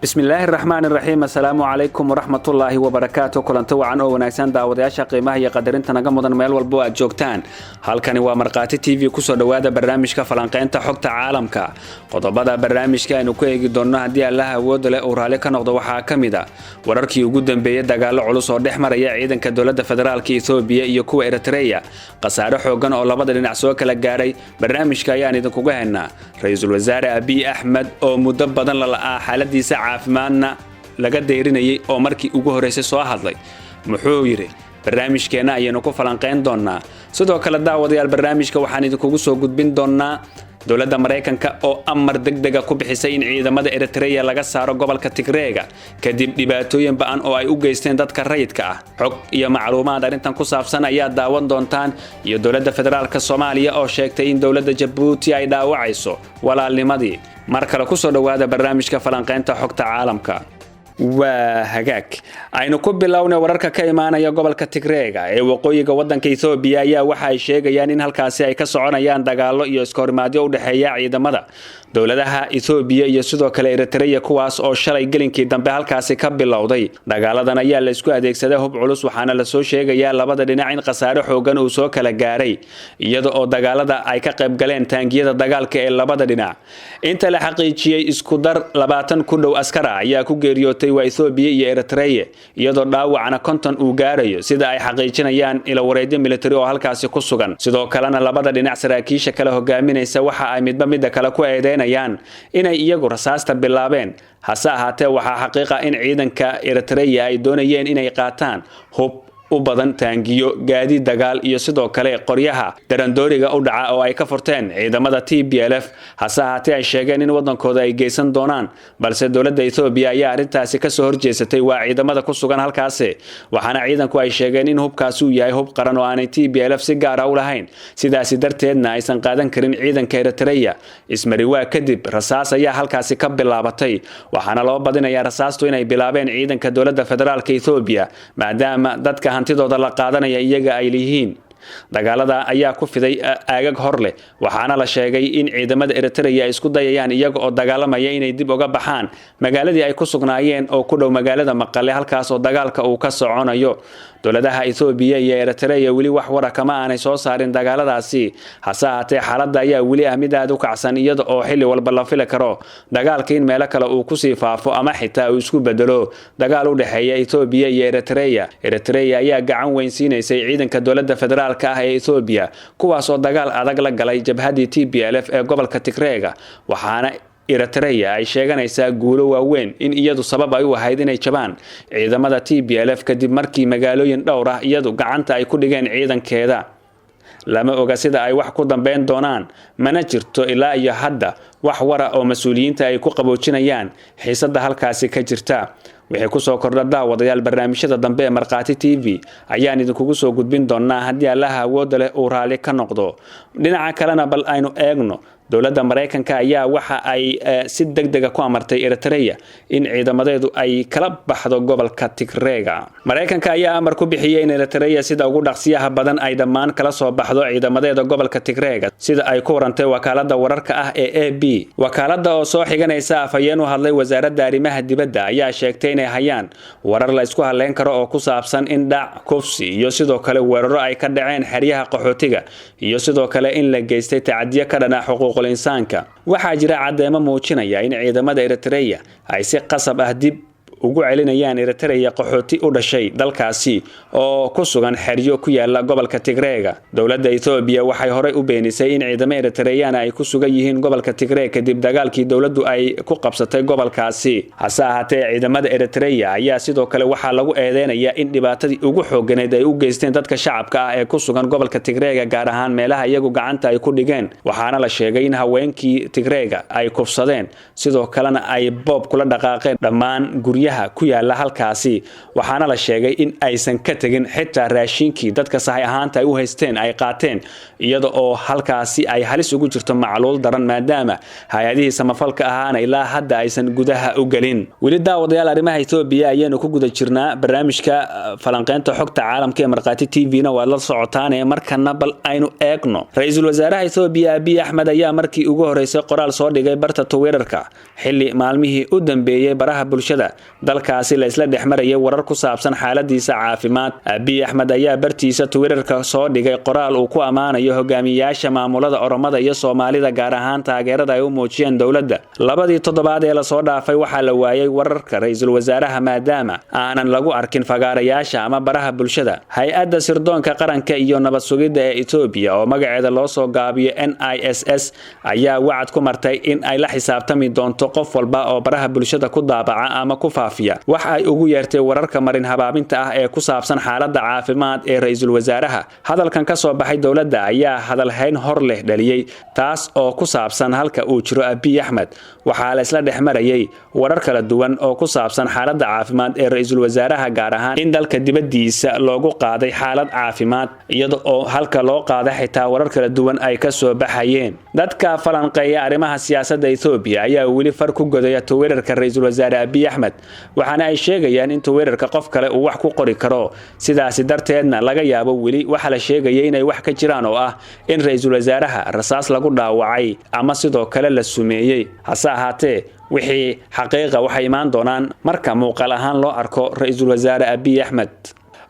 Bismillaahi raxmaan iraxiim. Assalaamu calaykum waraxmatullaahi wabarakaatu. Kulanto wacan oo wanaagsan, daawadayaasha qiimaha iyo qadarinta naga mudan, meel walbo aad joogtaan. Halkani waa Markhaati TV. Kusoo dhowaada barnaamijka falanqaynta xogta caalamka. Qodobada barnaamijka aynu ku eegi doonno, haddii Allaha awoodda leh uu raalli ka noqdo, waxaa ka mid a wararkii ugu dambeeyey dagaallo culus oo dhex maraya ciidanka dowladda federaalka Ethoobiya iyo kuwa Eritreya, khasaare xoogan oo labada dhinac soo kala gaaray. Barnaamijka ayaan idinkuga haynaa. Ra-iisul Wasaare Abiy Axmed oo muddo badan la la'aa, xaaladiisa caafimaadna laga deyrinayay, oo markii ugu horraysay soo hadlay, muxuu yidhi? Barnaamijkeenna ayaynu ku falanqayn doonnaa. Sidoo kale, daawadayaal, barnaamijka waxaan idinkugu soo gudbin doonnaa dowladda Maraykanka oo amar degdega ku bixisay in ciidamada Eritreya laga saaro gobolka Tigreega kadib dhibaatooyin ba'an oo ay u geysteen dadka rayidka ah. Xog iyo macluumaad arrintan ku saabsan ayaa daawan doontaan. Iyo dowladda federaalka Soomaaliya oo sheegtay in dowladda Jabuuti ay dhaawacayso walaalnimadii. Mar kale kusoo dhowaada barnaamijka falanqaynta xogta caalamka. Waa hagaag, aynu ku bilownay. Wararka ka imaanaya gobolka Tigreega ee waqooyiga waddanka Ethoobiya ayaa waxa ay sheegayaan in halkaasi ay ka soconayaan dagaallo iyo iskahorimaadyo u dhexeeya ciidamada dowladaha Ethoobiya iyo sidoo kale Eritreya, kuwaas oo shalay gelinkii dambe halkaasi ka bilowday. Dagaaladan ayaa la isku adeegsaday hub culus, waxaana lasoo sheegayaa labada dhinac in khasaare xoogan uu soo kala gaaray, iyada oo dagaalada ay ka qayb galeen taangiyada dagaalka ee labada dhinac. Inta la xaqiijiyey, isku dar 20 ku dhow askara ayaa ku geeriyootay, waa Ethoobiya iyo Eritreya, iyadoo dhaawacna 50 uu gaarayo, sida ay xaqiijinayaan ilawareedyo military oo halkaasi ku sugan. Sidoo kalena labada dhinac saraakiisha kale hogaaminaysa waxa ay midba midda kale ku eedeynayaan inay iyagu rasaasta bilaabeen. Hase ahaatee, waxaa xaqiiqa in ciidanka Eritreya ay doonayeen inay qaataan hub u badan taangiyo, gaadiid dagaal iyo sidoo kale qoryaha darandooriga u dhaca oo ay ka furteen ciidamada TPLF, hase ahaatee ay sheegeen in waddankooda ay geysan doonaan. Balse dowladda Ethoobiya ayaa arrintaasi kasoo horjeesatay, waa ciidamada ku sugan halkaasi, waxaana ciidanku ay sheegeen in hubkaasi uu yahay hub qaran oo aanay TPLF si gaara u lahayn, sidaasi darteedna aysan qaadan karin ciidanka Eritreya. Ismariwaa kadib rasaas ayaa halkaasi ka bilaabatay, waxaana loo badinayaa rasaastu inay bilaabeen ciidanka dowladda federaalka Ethoobiya, maadaama dadka hantidooda la qaadanaya iyaga ay liyihiin. Dagaalada ayaa ku fiday aagag hor leh, waxaana la sheegay in ciidamada Eritreya ay isku dayayaan, iyaga oo dagaalamaya, inay dib uga baxaan magaaladii ay ku sugnaayeen oo ku dhow magaalada Maqale, halkaas oo dagaalka uu ka soconayo. Dowladaha Ethoobiya iyo Eritreya weli wax wara kama aanay soo saarin dagaaladaasi. Hase ahaatee, xaaladda ayaa weli ah mid aad u kacsan, iyada oo xilli walba la fili karo dagaalka in meelo kale uu kusii faafo ama xitaa uu isku bedelo dagaal u dhexeeya Ethoobiya iyo Eritreya. Eritreya ayaa gacan weyn siinaysay ciidanka dowladda federaalka ah ee Ethoobiya, kuwaas oo dagaal adag la galay jabhadii TPLF ee gobolka Tigreega, waxaana Eritreya ay sheeganaysaa guulo waaweyn in iyadu sabab ay u ahayd inay jabaan ciidamada TPLF, kadib markii magaalooyin dhowr ah iyadu gacanta ay ku dhigeen ciidankeeda. Lama oga sida ay wax ku dambeyn doonaan, mana jirto ilaa iyo hadda wax wara oo mas-uuliyiinta ay ku qaboojinayaan xiisadda halkaasi ka jirta. Wixii kusoo kordha, daawadayaal, barnaamijyada dambe ee Markhaati TV ayaan idinkugu soo gudbin doonaa, haddii Allaha awoodda leh uu raalli ka noqdo. Dhinaca kalena, bal aynu eegno, dowladda Maraykanka ayaa waxa ay si deg dega ku amartay Eritreya in ciidamadeedu ay kala baxdo gobolka Tigreega. Maraykanka ayaa amar ku bixiyey in Eritreya sida ugu dhaqsiyaha badan ay dhammaan kala soo baxdo ciidamadeeda gobolka Tigreega, sida ay ku warantay wakaalada wararka ah ee AP. Wakaalada oo soo xiganaysa afhayeen u hadlay wasaaradda arrimaha dibadda ayaa sheegtay inay hayaan warar la isku halleyn karo oo ku saabsan in dhac, kufsi iyo sidoo kale weeraro ay ka dhaceen xeryaha qaxootiga, iyo sidoo kale in la geystay tacadiyo ka dhana xuquuqul insaanka. Waxaa jira caddeemo muujinaya in ciidamada Eritreya ay si qasab ah dib ugu celinayaan Eritreya qaxooti u dhashay dalkaasi oo ku sugan xeryo ku yaala gobolka Tigreega. Dowladda Ethoobiya waxay horey u beenisay in ciidamo Eritreyana ay ku sugan yihiin gobolka Tigreeg kadib dagaalkii dowladdu ay ku qabsatay gobolkaasi. Hase ahaatee, ciidamada Eritreya ayaa sidoo kale waxaa lagu eedeynayaa in dhibaatadii ugu xooganeed ay u geysteen dadka shacabka ah ee ku sugan gobolka Tigreega, gaar ahaan meelaha iyagu gacanta ay ku dhigeen. Waxaana la sheegay in haweenkii Tigreega ay kufsadeen, sidoo kalena ay boob kula dhaqaaqeen dhammaan guryaha. Guryaha ku yaala halkaasi, waxaana la sheegay in aysan ka tegin xitaa raashinkii dadka sahay ahaanta ay u haysteen ay qaateen, iyada oo halkaasi ay halis ugu jirto macluul daran, maadaama hay-adihii samafalka ahaana ilaa hadda aysan gudaha u gelin weli. Daawadayaal, arrimaha Etoobiya ayaanu ku guda jirnaa. Barnaamijka falanqeynta xogta caalamka ee Markhaati TV-na waad la socotaane. Markana bal aynu eegno, ra-iisul wasaaraha Etoobiya Abiy Axmed ayaa markii ugu horeysay qoraal soo dhigay barta Twitterka, xilli maalmihii u dambeeyey baraha bulshada dalkaasi la isla dhexmarayay warar ku saabsan xaaladiisa caafimaad. Abiy Axmed ayaa bartiisa Twitterka soo dhigay qoraal uu ku ammaanayo hogaamiyayaasha maamulada Oromada iyo Soomaalida, gaar ahaan taageerada ay u muujiyeen dowladda. 2dii toddobaad ee lasoo dhaafay waxaa la waayay wararka ra-iisul wasaaraha, maadaama aanan lagu arkin fagaarayaasha ama baraha bulshada. Hay-adda sirdoonka qaranka iyo nabad sugidda ee Etoobiya, oo magaceeda loo soo gaabiyo NISS, ayaa wacad ku martay in ay la xisaabtami doonto qof walba oo baraha bulshada ku daabaca ama ku faafiya wax ay ugu yeertay wararka marin habaabinta ah ee ku saabsan xaaladda caafimaad ee ra-iisul wasaaraha. Hadalkan ka soo baxay dowladda ayaa hadalhayn hor leh dhaliyey, taas oo ku saabsan halka uu jiro Abiy Axmed. Waxaa la isla dhex marayay warar kala duwan oo ku saabsan xaaladda caafimaad ee ra-iisul wasaaraha, gaar ahaan in dalka dibaddiisa loogu qaaday xaalad caafimaad, iyada oo halka loo qaaday xitaa warar kala duwan ay ka soo baxayeen. Dadka falanqeeya arrimaha siyaasadda Etoobiya ayaa weli far ku godaya Twitterka ra-iisul wasaare Abiy Axmed, waxaana ay sheegayaan in Twitterka qof kale uu wax ku qori karo, sidaasi darteedna laga yaabo weli waxa la sheegaya inay wax ka jiraan, oo ah in ra-iisul wasaaraha rasaas lagu dhaawacay ama sidoo kale la sumeeyey. Hase ahaatee, wixii xaqiiqa waxay imaan doonaan marka muuqaal ahaan loo arko ra-iisul wasaare Abiy Axmed.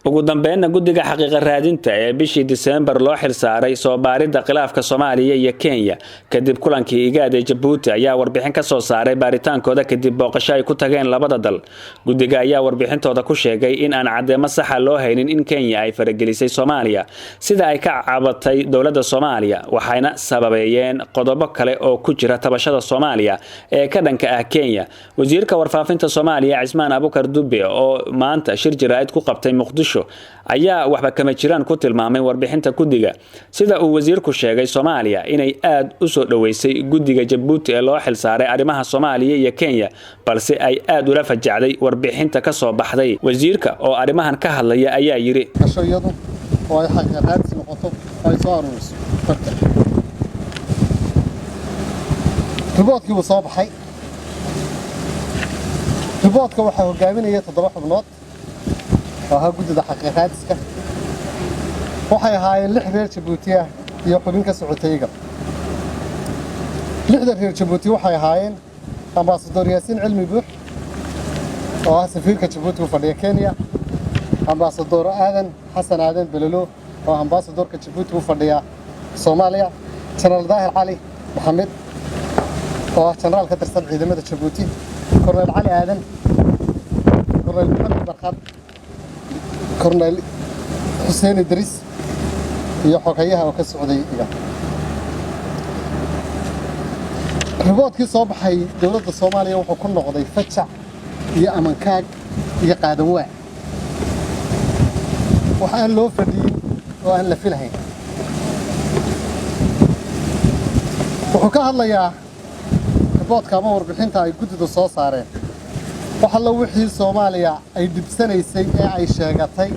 Ugu dambeynna, guddiga xaqiiqa raadinta ee bishii Diseembar loo xilsaaray soo baaridda khilaafka Soomaaliya iyo Kenya kadib kulankii IGAD ee Jabuuti ayaa warbixin ka soo saaray baaritaankooda kadib booqasho ay ku tageen labada dal. Guddiga ayaa warbixintooda ku sheegay in aan caddeemo saxa loo haynin in Kenya ay faragelisay Soomaaliya, sida ay ka cabatay dowladda Soomaaliya, waxayna sababeeyeen qodobo kale oo ku jira tabashada Soomaaliya ee ka dhanka ah Kenya. Wasiirka warfaafinta Soomaaliya Cismaan Abukar Dube, oo maanta shir jaraa'id ku qabtay Muqdisho, ayaa waxba kama jiraan ku tilmaamay warbixinta guddiga. Sida uu wasiirku sheegay, Soomaaliya inay aad u soo dhoweysay guddiga Jabuuti ee loo xilsaaray arrimaha Soomaaliya iyo Kenya, balse ay aad ula fajacday warbixinta ka soo baxday. Wasiirka oo arrimahan ka hadlaya ayaa yidhi: Gasho iyadu oo ay xaqiiqa raadsi noqoto oo ay soo aruuriso xogta. Riboodkii wuu soo baxay. Riboodka waxaa hogaaminaya toddoba xubnood oo ahaa guddida xaqiiq raadiska. Waxay ahaayeen lix reer Jabuuti ah iyo xubin ka socotay IGAD. Lixda reer Jabuuti waxay ahaayeen Ambasador Yaasiin Cilmi Buux, oo ah safiirka Jabuuti u fadhiya Kenya, Ambasador Aadan Xasan Aadan Belelo, oo ambasadorka Jabuuti u fadhiya Soomaaliya, Jenaraal Daahir Cali Maxamed, oo ah jenaraal ka tirsan ciidamada Jabuuti, Korneyl Cali Aadan, Korneyl Maxamed Barkhad, Korneyl Xuseen Idriis iyo xogayaha oo ka socday IGAD. Riboodkii soo baxay dowladda Soomaaliya wuxuu ku noqday fajac iyo amankaag iyo qaadanwaa, wax aan loo fadhiyin oo aan la filahayn. Wuxuu ka hadlayaa riboodka ama warbixinta ay guddidu soo saareen wax allo wixii Soomaaliya ay dhibsanaysay ee ay sheegatay.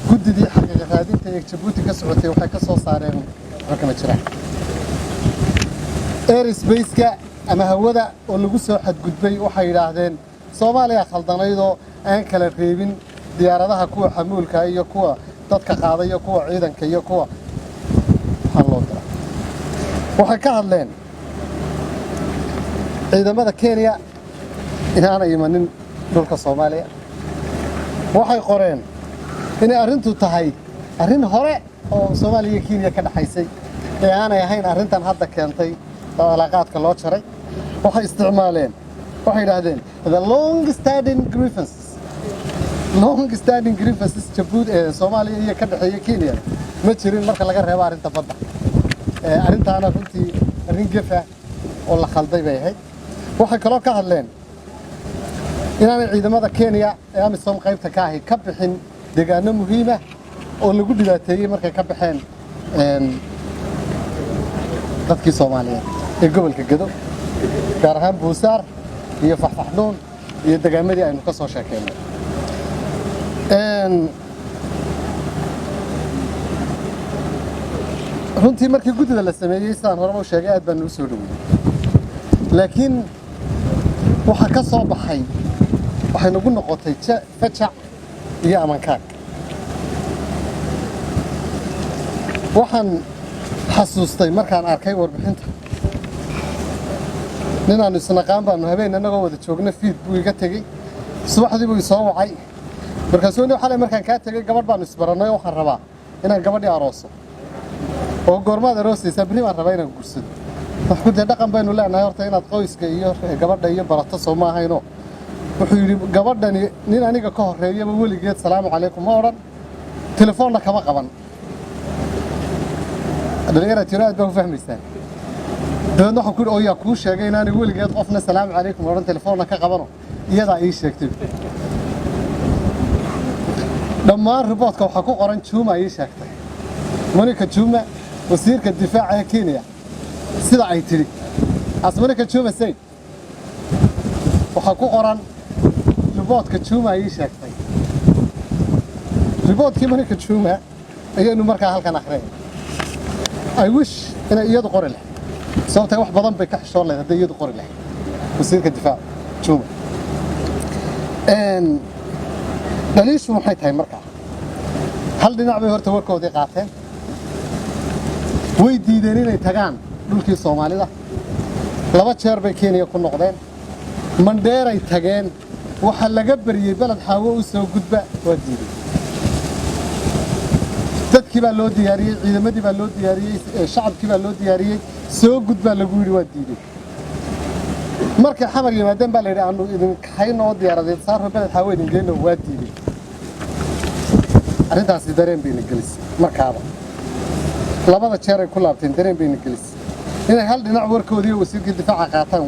Guddidii xaqiiqa raadinta ee Jabuuti ka socotay waxay ka soo saareen waxba kama jiraan. Airspace-ka ama hawada oo lagu soo xadgudbay, waxay yidhaahdeen Soomaaliya khaldanaydoo aan kala reebin diyaaradaha, kuwa xamuulka iyo kuwa dadka qaaday iyo kuwa ciidanka iyo kuwa waxaan loo dira. Waxay ka hadleen ciidamada Kenya inaanay imanin dhulka Soomaaliya. Waxay qoreen inay arrintu tahay arrin hore oo Soomaaliya iyo Kenya ka dhexaysay ee aanay ahayn arrintan hadda keentay oo cilaaqaadka loo jaray. Waxay isticmaaleen, waxay yidhaahdeen the long standing grievances, long standing grievances Jabuuti ee Soomaaliya iyo ka dhexeeya Kenya ma jirin marka laga reebo arrinta badda. Arrintaana runtii arrin gefa oo la khalday bay ahayd. Waxay kaloo ka hadleen inaanay ciidamada Kenya ee AMISOM qaybta ka ahi ka bixin deegaano muhiima oo lagu dhibaateeyey markay ka baxeen dadkii Soomaaliyeed ee gobolka Gedo, gaar ahaan Buusaar iyo Faxfaxdhuun. Iyo degaamadii aynu ka soo sheekeynay. Runtii markii guddida la sameeyey, sidaan horeba u sheegay, aad baan u soo dhaweeyey, laakiin waxa ka soo baxay waxay nagu noqotay fajac iyo amankaag. Waxaan xasuustay markaan arkay warbixinta ninaannu isnaqaan baanu habeen annagoo wada joogna fiid buu iga tegey. Subaxdii buu isoo wacay. Markaasuu ni xalay markaan kaa tegey gabadh baanu isbarannay oo waxaan rabaa inaan gabadhii arooso. Oo goormaad aroosaysaa? Berri baan rabaa inaan guursado. Wax ku dee dhaqan baynu leenahay horta inaad qoyska iyo gabadha iyo barato, soo ma ahayno? Wuxuu yidhi, gabadhani nin aniga ka horreeyaba weligeed salaamu calaykum ma odhan, telefoonna kama qaban. Dhalinyara tiro aad baa ku fahmaysaan. Dabeedna waxaan ku yidhi, oo yaa kuu sheegay inaanay weligeed qofna salaamu calaykum odhan, telefoonna ka qabano? Iyadaa ii sheegtay. Dhammaan reportka waxaa ku qoran Juma ii sheegtay, Monica Juma, wasiirka difaaca ee Kenya, sida ay tidhi, as Monica Juma said. Waxaa ku qoran reportka Juma ii sheegtay. Reportkii Monica Juma ayaynu markaa halkan akhriyay. I wish inay iyadu qori lahayd, sababtay wax badan bay ka xishoon lahayd hadday iyadu qori lahayd, wasiirka difaaca Juma. Dhaliishu maxay tahay markaa? Hal dhinac bay horta warkoodii qaateen. Way diideen inay tagaan dhulkii Soomaalida. Laba jeer bay Kenya ku noqdeen. Mandheeray tageen. Waxaa laga bariyey Beled Xaawo u soo gudba, waa diidey. Dadkii baa loo diyaariyey, ciidamadii baa loo diyaariyey, shacabkii baa loo diyaariyey, soo gudbaa lagu yidhi, waa diidey. Markay Xamar yimaadeen baa la yidhi, aanu idin kaxayno oo diyaaradeed saaro, Beled Xaawo idin geyno, waa diidey. Arrintaasi dareen bayna gelisay. Markaaba labada jeer ay ku laabteen dareen bayna gelisay. Inay hal dhinac warkoodii wasiirkii difaaca qaataan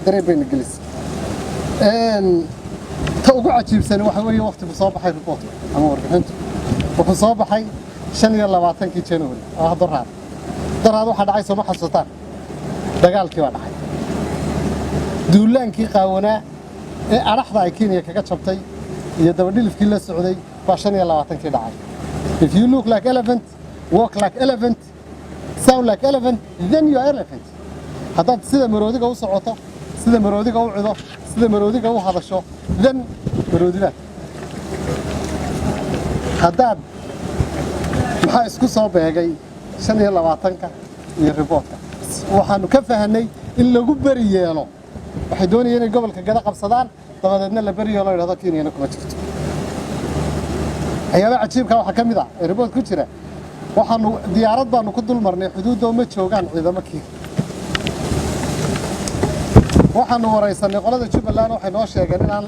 dareen bayna gelisay. Ta ugu cajiibsani waxa weeye waqtigu soo baxay reportka ama warbixintu. Wuxuu soo baxay 25-kii January oo ah doraad. Doraad waxaa dhacay, sooma xasuutaan? Dagaalkii baa dhacay, duulaankii qaawanaa ee adhaxda ay Kenya kaga jabtay iyo dabadhilifkii la socday baa 25-kii dhacay. If you look like elephant, walk like elephant, sound like elephant, then you are elephant. Haddaad sida maroodiga u socoto, sida maroodiga u cido, sida maroodiga u hadasho, then maroodibaad. Haddaad maxaa isku soo beegay 25-ka iyo reportka? Waxaanu ka fahanay in lagu beri yeelo. Waxay doonayeen inay gobolka Gada qabsadaan, dabadeedna la beri yeelo, yidhahdo Kenyana kuma jirto. Waxyaabaha cajiibka waxaa ka mid ah ee report ku jira, waxaanu diyaarad baanu ku dul marnay xuduudda, ma joogaan ciidamo Kenya. Waxaanu waraysanay qolada Jubbaland, waxay noo sheegeen inaan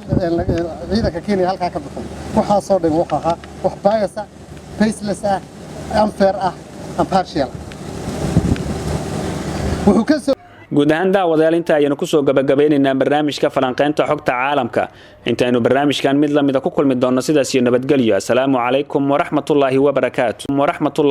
ciidanka Kenya halkaa ka bixin. Waxaasoo dhan wuxuu ahaa wax bias ah, baseless ah, unfair ah, impartial ah. Wuxuu ka soo Guud ahaan, daawadayaal, inta ayaynu kusoo gabagabeynaynaa barnaamijka falanqeynta xogta caalamka. Intaynu barnaamijkan mid lamida ku kulmi doonno, sidaas iyo nabadgelyo. Asalaamu calaykum waraxmatullaahi wabarakaatu waraxmatullahi.